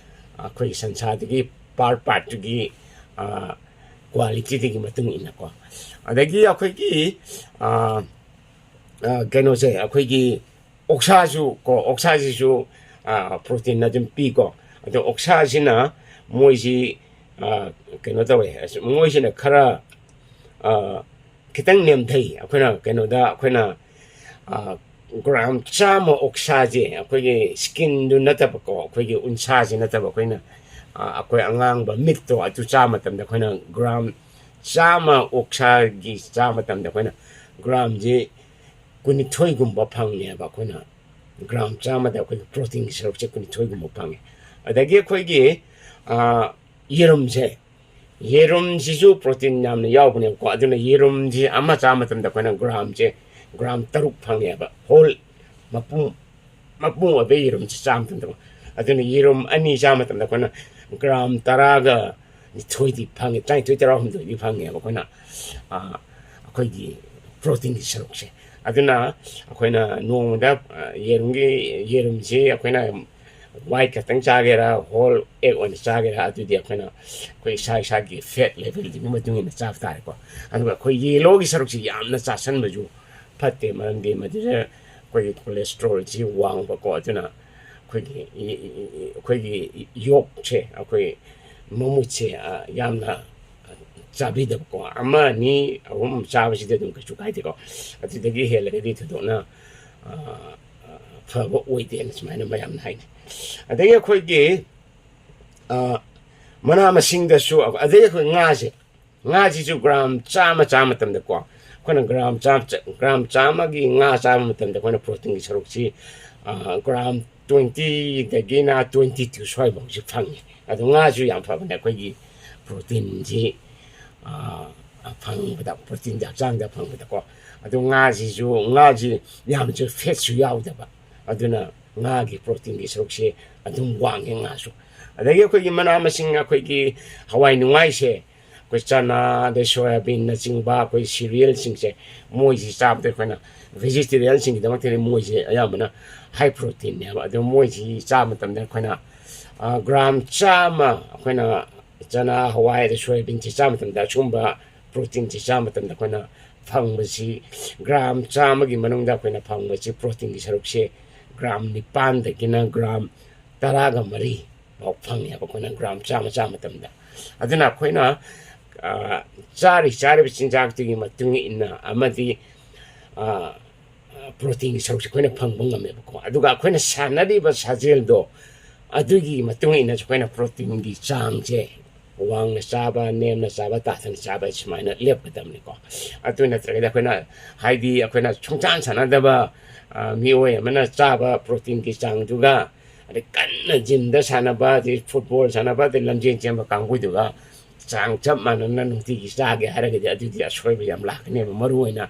ꯑꯩꯈꯣꯏꯒꯤ ꯁꯟꯁꯥꯗꯨꯒꯤ ꯄꯥꯔꯠ ꯄꯥꯔꯠꯇꯨꯒꯤ ꯀ꯭ꯋꯥꯂꯤꯇꯤꯗꯨꯒꯤ ꯃꯇꯨꯡ ꯏꯟꯅꯀꯣ꯫ ꯑꯗꯒꯤ ꯑꯩꯈꯣꯏꯒꯤ ꯀꯩꯅꯣꯁꯦ, ꯑꯩꯈꯣꯏꯒꯤ ꯑꯣꯛꯁꯥꯁꯨ ꯀꯣ, ꯑꯣꯛꯁꯥꯁꯤꯁꯨ ꯄ꯭ꯔꯣꯇꯤꯟ ꯑꯗꯨꯝ ꯄꯤꯀꯣ꯫ ꯑꯗꯣ ꯑꯣꯛꯁꯥꯁꯤꯅ ꯃꯣꯏꯁꯤ ꯀꯩꯅꯣ ꯇꯧꯋꯦ, ꯃꯣꯏꯁꯤꯅ ꯈꯔ ꯈꯤꯇꯪ ꯅꯦꯝꯊꯩ꯫ ꯑꯩꯈꯣꯏꯅ ꯀꯩꯅꯣꯗ ꯑꯩꯈꯣꯏꯅ ꯒ꯭ꯔꯥꯝ ꯆꯥꯝꯃ ꯑꯣꯛꯁꯥꯁꯦ ꯑꯩꯈꯣꯏꯒꯤ ꯁ꯭ꯀꯤꯟꯗꯨ ꯅꯠꯇꯕꯀꯣ, ꯑꯩꯈꯣꯏꯒꯤ ꯎꯟꯁꯥꯁꯤ ꯅꯠꯇꯕ, ꯑꯩꯈꯣꯏꯅ ꯑꯩꯈꯣꯏ ꯑꯉꯥꯡꯕ ꯃꯤꯠꯇꯣ ꯑꯗꯨ ꯆꯥꯕ ꯃꯇꯝꯗ ꯑꯩꯈꯣꯏꯅ ꯒ꯭ꯔꯥꯝ ꯆꯥꯝꯃ ꯑꯣꯛꯁꯥꯒꯤ ꯆꯥꯕ ꯃꯇꯝꯗ ꯑꯩꯈꯣꯏꯅ ꯒ꯭ꯔꯥꯝꯁꯤ ꯀꯨꯟꯅꯤꯊꯣꯏꯒꯨꯝꯕ ꯐꯪꯉꯦꯕ꯫ ꯑꯩꯈꯣꯏꯅ ꯒ꯭ꯔꯥꯝ ꯆꯥꯝꯃꯗ ꯑꯩꯈꯣꯏꯒꯤ ꯄ꯭ꯔꯣꯇꯤꯟꯒꯤ ꯁꯔꯨꯛꯁꯦ ꯀꯨꯟꯅꯤꯊꯣꯏꯒꯨꯝꯕ ꯐꯪꯉꯦ꯫ ꯑꯗꯒꯤ ꯑꯩꯈꯣꯏꯒꯤ ꯌꯦꯔꯨꯝꯁꯦ, ꯌꯦꯔꯨꯝꯁꯤꯁꯨ ꯄ꯭ꯔꯣꯇꯤꯟ ꯌꯥꯝꯅ ꯌꯥꯎꯕꯅꯦꯕꯀꯣ꯫ ꯑꯗꯨꯅ ꯌꯦꯔꯨꯝꯁꯤ ꯑꯃ ꯆꯥꯕ ꯃꯇꯝꯗ ꯑꯩꯈꯣꯏꯅ ꯒ꯭ꯔꯥꯝꯁꯦ ꯒ꯭ꯔꯥꯝ ꯇꯔꯨꯛ ꯐꯪꯉꯦꯕ, ꯍꯣꯜ ꯃꯄꯨꯝ, ꯃꯄꯨꯝ ꯑꯣꯏꯕ ꯌꯦꯔꯨꯝꯁꯤ ꯆꯥꯕ ꯃꯇꯝꯗ꯫ ꯑꯗꯨꯅ ꯌꯦꯔꯨꯝ ꯑꯅꯤ ꯆꯥꯕ ꯃꯇꯝꯗ ꯑꯩꯈꯣꯏꯅ ꯒ꯭ꯔꯥꯝ ꯇꯔꯥꯒ ꯅꯤꯊꯣꯏꯗꯤ ꯐꯪꯉꯦ, ꯇꯔꯥꯅꯤꯊꯣꯏ ꯇꯔꯥꯍꯨꯝꯗꯣꯏꯗꯤ ꯐꯪꯉꯦꯕ ꯑꯩꯈꯣꯏꯅ ꯑꯩꯈꯣꯏꯒꯤ ꯄ꯭ꯔꯣꯇꯤꯟꯒꯤ ꯁꯔꯨꯛꯁꯦ꯫ ꯑꯗꯨꯅ ꯑꯩꯈꯣꯏꯅ ꯅꯣꯡꯃꯗ ꯌꯦꯔꯨꯝꯒꯤ, ꯌꯦꯔꯨꯝꯁꯤ ꯑꯩꯈꯣꯏꯅ ꯋꯥꯏꯠ ꯈꯛꯇꯪ ꯆꯥꯒꯦꯔꯥ, ꯍꯣꯜ ꯑꯦꯒ ꯑꯣꯏꯅ ꯆꯥꯒꯦꯔꯥ, ꯑꯗꯨꯗꯤ ꯑꯩꯈꯣꯏꯅ ꯑꯩꯈꯣꯏ ꯏꯁꯥ ꯏꯁꯥꯒꯤ ꯐꯦꯠ ꯂꯦꯚꯦꯜꯗꯨꯒꯤ ꯃꯇꯨꯡ ꯏꯟꯅ ꯆꯥꯕ ꯇꯥꯔꯦꯀꯣ꯫ ꯑꯗꯨꯒ ꯑꯩꯈꯣꯏ ꯌꯦꯂꯣꯒꯤ ꯁꯔꯨꯛꯁꯤ ꯌꯥꯝꯅ ꯆꯥꯁꯟꯕꯁꯨ ꯐꯠꯇꯦ, ꯃꯔꯝꯗꯤ ꯃꯗꯨꯗ ꯑꯩꯈꯣꯏꯒꯤ ꯀꯣꯂꯦꯁꯇ꯭ꯔꯣꯜꯁꯤ ꯋꯥꯡꯕꯀꯣ, ꯑꯗꯨꯅ ꯑꯩꯈꯣꯏꯒꯤ ꯏ- ꯏ- ꯏ- ꯑꯩꯈꯣꯏꯒꯤ ꯌꯣꯛꯁꯦ, ꯑꯩꯈꯣꯏ ꯃꯃꯨꯠꯁꯦ, ꯑ, ꯌꯥꯝꯅ ꯆꯥꯕꯤꯗꯕꯀꯣ, ꯑꯃ ꯑꯅꯤ ꯑꯍꯨꯝ ꯆꯥꯕꯁꯤꯗꯤ ꯑꯗꯨꯝ ꯀꯩꯁꯨ ꯀꯥꯏꯗꯦꯀꯣ, ꯑꯗꯨꯗꯒꯤ ꯍꯦꯜꯂꯒꯗꯤ ꯊꯣꯏꯗꯣꯛꯅ, ꯑ, ꯑ, ꯐꯕ ꯑꯣꯏꯗꯦꯅ ꯁꯨꯃꯥꯏꯅ ꯃꯌꯥꯝꯅ ꯍꯥꯏꯅꯩ꯫ ꯑꯗꯒꯤ ꯑꯩꯈꯣꯏꯒꯤ, ꯑ, ꯃꯅꯥ ꯃꯁꯤꯡꯗꯁꯨ, ꯑꯗꯩ ꯑꯩꯈꯣꯏ ꯉꯥꯁꯦ, ꯉꯥꯁꯤꯁꯨ ꯒ꯭ꯔꯥꯝ ꯆꯥꯝꯃ ꯆꯥꯕ ꯃꯇꯝꯗꯀꯣ, ꯑꯩꯈꯣꯏꯅ ꯒ꯭ꯔꯥꯝ ꯆꯥꯝꯃ ꯆ- ꯒ꯭ꯔꯥꯝ ꯆꯥꯝꯃꯒꯤ ꯉꯥ ꯆꯥꯕ ꯃꯇꯝꯗ ꯑꯩꯈꯣꯏꯅ ꯄ꯭ꯔꯣꯇꯤꯟꯒꯤ ꯁꯔꯨꯛꯁꯤ, ꯑ, ꯒ꯭ꯔꯥꯝ ꯇ꯭ꯋꯦꯟꯇꯤꯗꯒꯤꯅ ꯇ꯭ꯋꯦꯟꯇꯤ ꯇꯨ ꯁ꯭ꯋꯥꯏꯐꯥꯎꯁꯤ ꯐꯪꯉꯤ꯫ ꯑꯗꯣ ꯉꯥꯁꯨ ꯌꯥꯝ ꯐꯕꯅꯦ ꯑꯩꯈꯣꯏꯒꯤ ꯄ꯭ꯔꯣꯇꯤꯟꯁꯤ, ꯑ, ꯐꯪꯕꯗ, ꯄ꯭ꯔꯣꯇꯤꯟꯁꯦ ꯍꯛꯆꯥꯡꯗ ꯐꯪꯕꯗꯀꯣ꯫ ꯑꯗꯣ ꯉꯥꯁꯤꯁꯨ, ꯉꯥꯁꯤ ꯌꯥꯝꯁꯨ ꯐꯦꯠꯁꯨ ꯌꯥꯎꯗꯕ, ꯑꯗꯨꯅ ꯉꯥꯒꯤ ꯄ꯭ꯔꯣꯇꯤꯟꯒꯤ ꯁꯔꯨꯛꯁꯦ ꯑꯗꯨꯝ ꯋꯥꯡꯉꯦ ꯉꯥꯁꯨ꯫ ꯑꯗꯒꯤ ꯑꯩꯈꯣꯏꯒꯤ ꯃꯅꯥ ꯃꯁꯤꯡ, ꯑꯩꯈꯣꯏꯒꯤ ꯍꯋꯥꯏ ꯅꯨꯡꯋꯥꯏꯁꯦ, ꯑꯩꯈꯣꯏ ꯆꯅꯥ, ꯑꯗꯩ ꯁꯣꯌꯥꯕꯤꯟꯅꯆꯤꯡꯕ, ꯑꯩꯈꯣꯏ ꯁꯤꯔꯤꯌꯦꯜꯁꯤꯡꯁꯦ, ꯃꯣꯏꯁꯤ ꯆꯥꯕꯗ ꯑꯩꯈꯣꯏꯅ, ꯚꯦꯖꯤꯇꯦꯔꯤꯌꯟꯁꯤꯡꯒꯤꯗꯃꯛꯇꯗꯤ ꯃꯣꯏꯁꯦ ꯑꯌꯥꯝꯕꯅ ꯍꯥꯏ ꯄ꯭ꯔꯣꯇꯤꯟꯅꯦꯕ꯫ ꯑꯗꯣ ꯃꯣꯏꯁꯤ ꯆꯥꯕ ꯃꯇꯝꯗ ꯑꯩꯈꯣꯏꯅ, ꯑ, ꯒ꯭ꯔꯥꯝ ꯆꯥꯝꯃ, ꯑꯩꯈꯣꯏꯅ ꯆꯅꯥ, ꯍꯋꯥꯏ, ꯑꯗꯩ ꯁꯣꯌꯥꯕꯤꯟꯁꯤ ꯆꯥꯕ ꯃꯇꯝꯗ ꯑꯁꯤꯒꯨꯝꯕ ꯄ꯭ꯔꯣꯇꯤꯟꯁꯤ ꯆꯥꯕ ꯃꯇꯝꯗ ꯑꯩꯈꯣꯏꯅ ꯐꯪꯕꯁꯤ, ꯒ꯭ꯔꯥꯝ ꯆꯥꯝꯃꯒꯤ ꯃꯅꯨꯡꯗ ꯑꯩꯈꯣꯏꯅ ꯐꯪꯕꯁꯤ, ꯄ꯭ꯔꯣꯇꯤꯟꯒꯤ ꯁꯔꯨꯛꯁꯦ ꯒ꯭ꯔꯥꯝ ꯅꯤꯄꯥꯟꯗꯒꯤꯅ ꯒ꯭ꯔꯥꯝ ꯇꯔꯥꯒ ꯃꯔꯤ ꯐꯥꯎ ꯐꯪꯉꯦꯕ, ꯑꯩꯈꯣꯏꯅ ꯒ꯭ꯔꯥꯝ ꯆꯥꯝꯃ ꯆꯥꯕ ꯃꯇꯝꯗ꯫ ꯑꯗꯨꯅ ꯑꯩꯈꯣꯏꯅ, ꯑ, ꯆꯥꯔꯤ ꯆꯥꯔꯤꯕ ꯆꯤꯟꯖꯥꯛꯇꯨꯒꯤ ꯃꯇꯨꯡ ꯏꯟꯅ ꯑꯃꯗꯤ, ꯑ, ꯄ꯭ꯔꯣꯇꯤꯟꯒꯤ ꯁꯔꯨꯛꯁꯦ ꯑꯩꯈꯣꯏꯅ ꯐꯪꯕ ꯉꯝꯃꯦꯕꯀꯣ꯫ ꯑꯗꯨꯒ ꯑꯩꯈꯣꯏꯅ ꯁꯥꯟꯅꯔꯤꯕ ꯁꯥꯖꯦꯜꯗꯣ, ꯑꯗꯨꯒꯤ ꯃꯇꯨꯡ ꯏꯟꯅꯁꯨ ꯑꯩꯈꯣꯏꯅ ꯄ꯭ꯔꯣꯇꯤꯟꯒꯤ ꯆꯥꯡꯁꯦ ꯋꯥꯡꯅ ꯆꯥꯕ, ꯅꯦꯝꯅ ꯆꯥꯕ, ꯇꯥꯊꯅ ꯆꯥꯕ, ꯁꯨꯃꯥꯏꯅ ꯂꯦꯞꯀꯗꯕꯅꯤꯀꯣ꯫ ꯑꯗꯨ ꯅꯠꯇ꯭ꯔꯒꯗꯤ ꯑꯩꯈꯣꯏꯅ, ꯍꯥꯏꯗꯤ ꯑꯩꯈꯣꯏꯅ ꯁꯨꯡꯁꯥꯟ ꯁꯥꯟꯅꯗꯕ, ꯑ, ꯃꯤꯑꯣꯏ ꯑꯃꯅ ꯆꯥꯕ ꯄ꯭ꯔꯣꯇꯤꯟꯒꯤ ꯆꯥꯡꯗꯨꯒ, ꯑꯗꯩ ꯀꯟꯅ ꯖꯤꯝꯗ ꯁꯥꯟꯅꯕ, ꯑꯗꯩ ꯐꯨꯠꯕꯣꯜ ꯁꯥꯟꯅꯕ, ꯑꯗꯩ ꯂꯝꯖꯦꯟ ꯆꯦꯟꯕ ꯀꯥꯡꯕꯨꯗꯨꯒ ꯆꯥꯡ ꯆꯞ ꯃꯥꯟꯅꯅ ꯅꯨꯡꯇꯤꯒꯤ ꯆꯥꯒꯦ ꯍꯥꯏꯔꯒꯗꯤ, ꯑꯗꯨꯗꯤ ꯑꯁꯣꯏꯕ ꯌꯥꯝ ꯂꯥꯛꯀꯅꯦꯕ꯫ ꯃꯔꯨ ꯑꯣꯏꯅ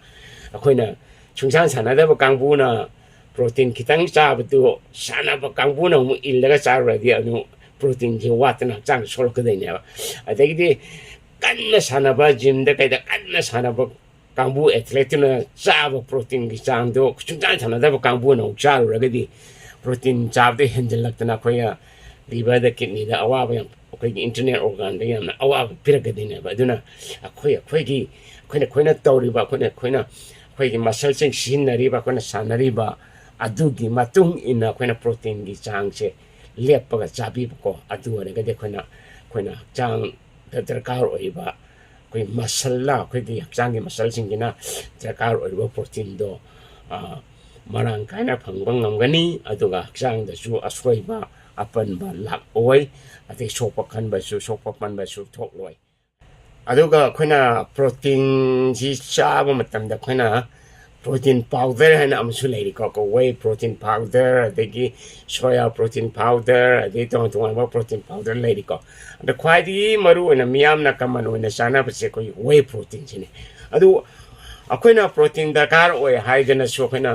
ꯑꯩꯈꯣꯏꯅ ꯁꯨꯡꯁꯥꯟ ꯁꯥꯟꯅꯗꯕ ꯀꯥꯡꯕꯨꯅ ꯄ꯭ꯔꯣꯇꯤꯟ ꯈꯤꯇꯪ ꯆꯥꯕꯗꯨ ꯁꯥꯟꯅꯕ ꯀꯥꯡꯕꯨꯅ ꯑꯃꯨꯛ ꯏꯜꯂꯒ ꯆꯥꯔꯨꯔꯗꯤ, ꯑꯗꯨ ꯄ꯭ꯔꯣꯇꯤꯟꯁꯤ ꯋꯥꯠꯇꯅ ꯍꯛꯆꯥꯡ ꯁꯣꯛꯂꯛꯀꯗꯣꯏꯅꯦꯕ꯫ ꯑꯗꯒꯤꯗꯤ ꯀꯟꯅ ꯁꯥꯟꯅꯕ, ꯖꯤꯝꯗ ꯀꯩꯗ ꯀꯟꯅ ꯁꯥꯟꯅꯕ ꯀꯥꯡꯕꯨ, ꯑꯦꯊ꯭ꯂꯦꯠꯇꯨꯅ ꯆꯥꯕ ꯄ꯭ꯔꯣꯇꯤꯟꯒꯤ ꯆꯥꯡꯗꯣ ꯁꯨꯡꯆꯥꯟ ꯁꯥꯟꯅꯗꯕ ꯀꯥꯡꯕꯨꯅ ꯑꯃꯨꯛ ꯆꯥꯔꯨꯔꯒꯗꯤ, ꯄ꯭ꯔꯣꯇꯤꯟ ꯆꯥꯕꯗ ꯍꯦꯟꯖꯜꯂꯛꯇꯅ ꯑꯩꯈꯣꯏꯅ ꯂꯤꯚꯔꯗ, ꯀꯤꯠꯅꯤꯗ ꯑꯋꯥꯕ ꯌꯥꯝ, ꯑꯩꯈꯣꯏꯒꯤ ꯏꯟꯇꯔꯅꯦꯜ ꯑꯣꯔꯒꯥꯟꯗ ꯌꯥꯝꯅ ꯑꯋꯥꯕ ꯄꯤꯔꯛꯀꯗꯣꯏꯅꯦꯕ꯫ ꯑꯗꯨꯅ ꯑꯩꯈꯣꯏ, ꯑꯩꯈꯣꯏꯒꯤ, ꯑꯩꯈꯣꯏꯅ, ꯑꯩꯈꯣꯏꯅ ꯇꯧꯔꯤꯕ, ꯑꯩꯈꯣꯏꯅ, ꯑꯩꯈꯣꯏꯅ ꯑꯩꯈꯣꯏꯒꯤ ꯃꯁꯜꯁꯤꯡ ꯁꯤꯖꯤꯟꯅꯔꯤꯕ, ꯑꯩꯈꯣꯏꯅ ꯁꯥꯟꯅꯔꯤꯕ, ꯑꯗꯨꯒꯤ ꯃꯇꯨꯡ ꯏꯟꯅ ꯑꯩꯈꯣꯏꯅ ꯄ꯭ꯔꯣꯇꯤꯟꯒꯤ ꯆꯥꯡꯁꯦ ꯂꯦꯞꯄꯒ ꯆꯥꯕꯤꯕꯀꯣ꯫ ꯑꯗꯨ ꯑꯣꯏꯔꯒꯗꯤ ꯑꯩꯈꯣꯏꯅ, ꯑꯩꯈꯣꯏꯅ ꯍꯛꯆꯥꯡꯗ ꯗꯔꯀꯥꯔ ꯑꯣꯏꯔꯤꯕ, ꯑꯩꯈꯣꯏ ꯃꯁꯜꯂ, ꯑꯩꯈꯣꯏꯒꯤ ꯍꯛꯆꯥꯡꯒꯤ ꯃꯁꯜꯁꯤꯡꯁꯤꯅ ꯗꯔꯀꯥꯔ ꯑꯣꯏꯔꯤꯕ ꯄ꯭ꯔꯣꯇꯤꯟꯗꯣ, ꯑ, ꯃꯔꯥꯡ ꯀꯥꯏꯅ ꯐꯪꯕ ꯉꯝꯒꯅꯤ꯫ ꯑꯗꯨꯒ ꯍꯛꯆꯥꯡꯗꯁꯨ ꯑꯁꯣꯏꯕ ꯑꯄꯟꯕ ꯂꯥꯛꯑꯣꯏ꯫ ꯑꯗꯩ ꯁꯣꯛꯄ ꯈꯟꯕꯁꯨ, ꯁꯣꯛꯄ ꯄꯟꯕꯁꯨ ꯊꯣꯛꯂꯣꯏ꯫ ꯑꯗꯨꯒ ꯑꯩꯈꯣꯏꯅ ꯄ꯭ꯔꯣꯇꯤꯟꯁꯤ ꯆꯥꯕ ꯃꯇꯝꯗ ꯑꯩꯈꯣꯏꯅ ꯄ꯭ꯔꯣꯇꯤꯟ ꯄꯥꯎꯗꯔ ꯍꯥꯏꯅ ꯑꯃꯁꯨ ꯂꯩꯔꯤꯀꯣ꯫ ꯋꯦ ꯄ꯭ꯔꯣꯇꯤꯟ ꯄꯥꯎꯗꯔ, ꯑꯗꯒꯤ ꯁꯣꯌꯥ ꯄ꯭ꯔꯣꯇꯤꯟ ꯄꯥꯎꯗꯔ, ꯑꯗꯩ ꯇꯣꯉꯥꯟ ꯇꯣꯉꯥꯟꯕ ꯄ꯭ꯔꯣꯇꯤꯟ ꯄꯥꯎꯗꯔ ꯂꯩꯔꯤꯀꯣ꯫ ꯑꯗ ꯈ꯭ꯋꯥꯏꯗꯒꯤ ꯃꯔꯨ ꯑꯣꯏꯅ ꯃꯤꯌꯥꯝꯅ ꯀꯃꯟ ꯑꯣꯏꯅ ꯆꯥꯅꯕꯁꯦ ꯑꯩꯈꯣꯏꯒꯤ ꯋꯦ ꯄ꯭ꯔꯣꯇꯤꯟꯁꯤꯅꯤ꯫ ꯑꯗꯨ ꯑꯩꯈꯣꯏꯅ ꯄ꯭ꯔꯣꯇꯤꯟ ꯗꯔꯀꯥꯔ ꯑꯣꯏ ꯍꯥꯏꯗꯅꯁꯨ ꯑꯩꯈꯣꯏꯅ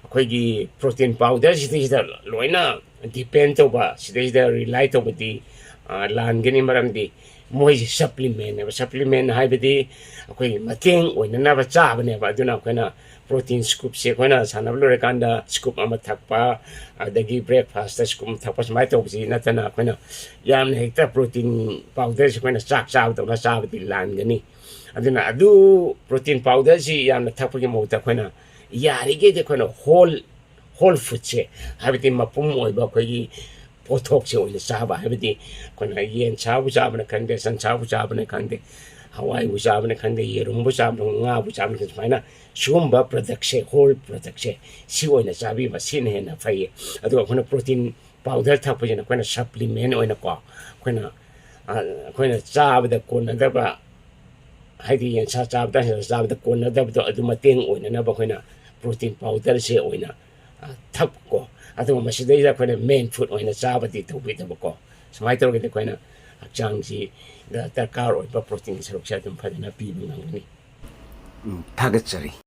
ꯑꯩꯈꯣꯏꯒꯤ ꯄ꯭ꯔꯣꯇꯤꯟ ꯄꯥꯎꯗꯔꯁꯤꯗꯩꯁꯤꯗ ꯂꯣꯏꯅ ꯗꯤꯄꯦꯟ ꯇꯧꯕ, ꯁꯤꯗꯩꯁꯤꯗ ꯔꯤꯂꯥꯏ ꯇꯧꯕꯗꯤ, ꯑ, ꯂꯥꯟꯒꯅꯤ꯫ ꯃꯔꯝꯗꯤ ꯃꯣꯏꯁꯦ ꯁꯄ꯭ꯂꯤꯃꯦꯟꯅꯦꯕ꯫ ꯁꯄ꯭ꯂꯤꯃꯦꯟ ꯍꯥꯏꯕꯗꯤ ꯑꯩꯈꯣꯏꯒꯤ ꯃꯇꯦꯡ ꯑꯣꯏꯅꯅꯕ ꯆꯥꯕꯅꯦꯕ꯫ ꯑꯗꯨꯅ ꯑꯩꯈꯣꯏꯅ ꯄ꯭ꯔꯣꯇꯤꯟ ꯁ꯭ꯀꯨꯞꯁꯦ ꯑꯩꯈꯣꯏꯅ ꯁꯥꯟꯅꯕ ꯂꯣꯏꯔꯀꯥꯟꯗ ꯁ꯭ꯀꯨꯞ ꯑꯃ ꯊꯛꯄ, ꯑꯗꯒꯤ ꯕ꯭ꯔꯦꯛꯐꯥꯁꯇ ꯁ꯭ꯀꯨꯞ ꯑꯃ ꯊꯛꯄ, ꯁꯨꯃꯥꯏꯅ ꯇꯧꯕꯁꯤ ꯅꯠꯇꯅ ꯑꯩꯈꯣꯏꯅ ꯌꯥꯝꯅ ꯍꯦꯛꯇ ꯄ꯭ꯔꯣꯇꯤꯟ ꯄꯥꯎꯗꯔꯁꯦ ꯑꯩꯈꯣꯏꯅ ꯆꯥꯛ ꯆꯥꯕꯗꯧꯅ ꯆꯥꯕꯗꯤ ꯂꯥꯟꯒꯅꯤ꯫ ꯑꯗꯨꯅ ꯑꯗꯨ ꯄ꯭ꯔꯣꯇꯤꯟ ꯄꯥꯎꯗꯔꯁꯤ ꯌꯥꯝꯅ ꯊꯛꯄꯒꯤ ꯃꯍꯨꯠꯇ ꯑꯩꯈꯣꯏꯅ ꯌꯥꯔꯤꯈꯩꯗꯤ ꯑꯩꯈꯣꯏꯅ ꯍꯣꯜ, ꯍꯣꯜ ꯐꯨꯗꯁꯦ, ꯍꯥꯏꯕꯗꯤ ꯃꯄꯨꯝ ꯑꯣꯏꯕ ꯑꯩꯈꯣꯏꯒꯤ ꯄꯣꯠꯊꯣꯛꯁꯦ ꯑꯣꯏꯅ ꯆꯥꯕ, ꯍꯥꯏꯕꯗꯤ ꯑꯩꯈꯣꯏꯅ ꯌꯦꯟ ꯁꯥꯕꯨ ꯆꯥꯕꯅ ꯈꯪꯗꯦ, ꯁꯟ ꯁꯥꯕꯨ ꯆꯥꯕꯅ ꯈꯪꯗꯦ, ꯍꯋꯥꯏꯕꯨ ꯆꯥꯕꯅ ꯈꯪꯗꯦ, ꯌꯦꯔꯨꯝꯕꯨ ꯆꯥꯕꯅ, ꯉꯥꯕꯨ ꯆꯥꯕꯅ ꯈꯪꯗꯦ, ꯁꯨꯃꯥꯏꯅ ꯁꯤꯒꯨꯝꯕ ꯄ꯭ꯔꯗꯛꯁꯦ, ꯍꯣꯜ ꯄ꯭ꯔꯗꯛꯁꯦ, ꯁꯤ ꯑꯣꯏꯅ ꯆꯥꯕꯤꯕ, ꯁꯤꯅ ꯍꯦꯟꯅ ꯐꯩꯌꯦ꯫ ꯑꯗꯨꯒ ꯑꯩꯈꯣꯏꯅ ꯄ꯭ꯔꯣꯇꯤꯟ ꯄꯥꯎꯗꯔ ꯊꯛꯄꯁꯤꯅ ꯑꯩꯈꯣꯏꯅ ꯁꯄ꯭ꯂꯤꯃꯦꯟ ꯑꯣꯏꯅꯀꯣ, ꯑꯩꯈꯣꯏꯅ, ꯑ, ꯑꯩꯈꯣꯏꯅ ꯆꯥꯕꯗ ꯀꯣꯟꯅꯗꯕ, ꯍꯥꯏꯗꯤ ꯌꯦꯟꯁꯥ ꯆꯥꯕꯗ, ꯁꯟꯁꯥ ꯆꯥꯕꯗ ꯀꯣꯟꯅꯗꯕꯗꯣ, ꯑꯗꯨ ꯃꯇꯦꯡ ꯑꯣꯏꯅꯅꯕ ꯑꯩꯈꯣꯏꯅ ꯄ꯭ꯔꯣꯇꯤꯟ ꯄꯥꯎꯗꯔꯁꯦ ꯑꯣꯏꯅ, ꯑ, ꯊꯛꯀꯣ꯫ ꯑꯗꯨꯒ ꯃꯁꯤꯗꯩꯗ ꯑꯩꯈꯣꯏꯅ ꯃꯦꯟ ꯐꯨꯗ ꯑꯣꯏꯅ ꯆꯥꯕꯗꯤ ꯇꯧꯕꯤꯗꯕꯀꯣ꯫ ꯁꯨꯃꯥꯏꯅ ꯇꯧꯔꯒꯗꯤ ꯑꯩꯈꯣꯏꯅ ꯍꯛꯆꯥꯡꯁꯤꯗ ꯗꯔꯀꯥꯔ ꯑꯣꯏꯕ ꯄ꯭ꯔꯣꯇꯤꯟꯒꯤ ꯁꯔꯨꯛꯁꯦ ꯑꯗꯨꯝ ꯐꯖꯅ ꯄꯤꯕ ꯉꯝꯒꯅꯤ꯫ ꯎꯝ, ꯊꯥꯒꯠꯆꯔꯤ꯫